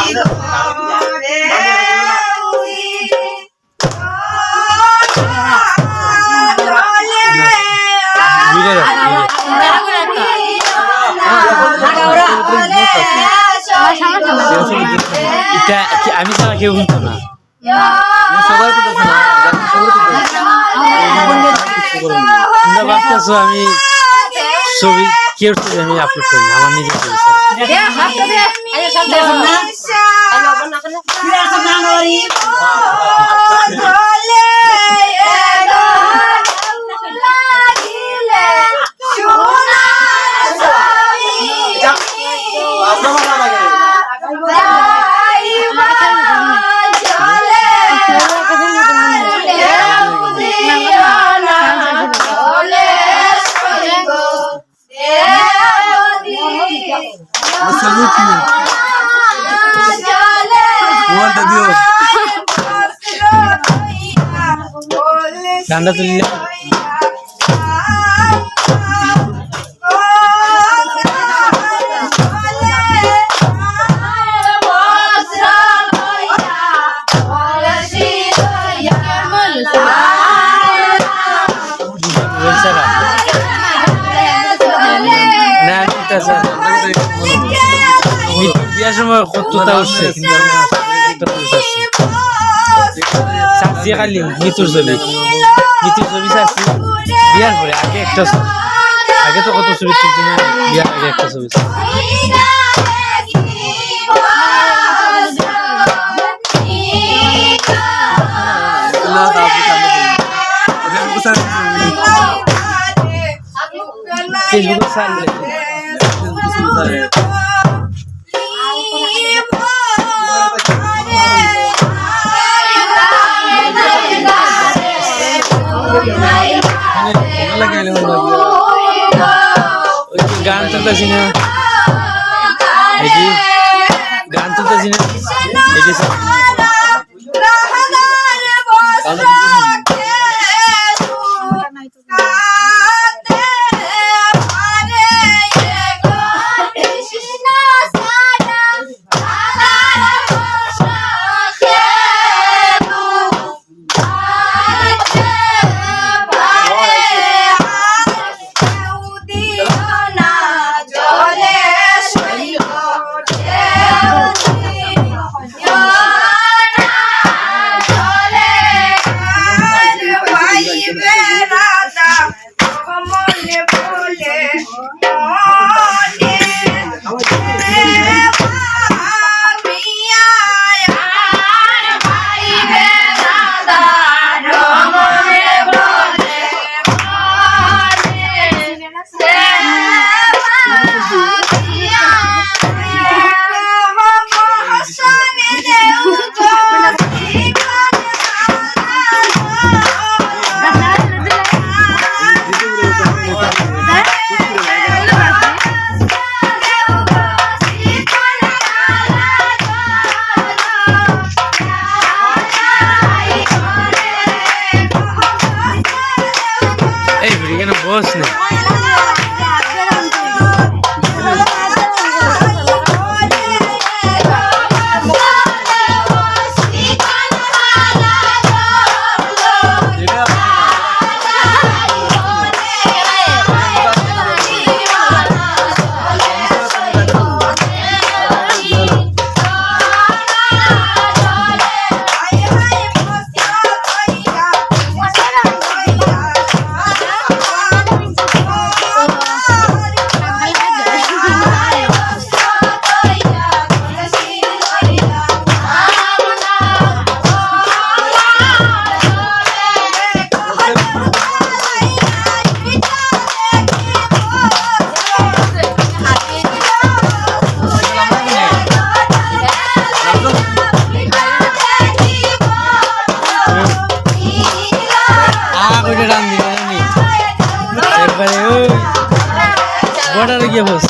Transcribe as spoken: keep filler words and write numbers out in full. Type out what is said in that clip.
বুঝে যাও, বুঝে যাও। এটা কি আমি ছাড়া কেউ শুনতো না? সবাই তো দেখে না, জানি সবাই তো দেখে না। তোমরা ভাবতেছো আমি ছবি কেউ আমি আপলোড করি না, আমার নিজের ছবি ছাড়া। গানটা তুললে। না, ঠিক আছে। বিয়ার সময় কতটা উঠছে, কিন্তু আমি একটা জিনিস আছে। চাচ্ছি খালি মিতুর ছবি, মিতুর ছবি চাচ্ছি। বিয়ার পরে আগে একটা ছবি, আগে তো কত ছবি তুলছি না, বিয়ার আগে একটা ছবি চাচ্ছি। Facebook-এ ছাড়লে। ওই যে গান তুলতেছি না, এই যে গান তুলতেছি না, এই যে এই, এখানে বস নেই। আ, কইটা টান দিল, জানি। একবারে ওই বর্ডারে গিয়া বস।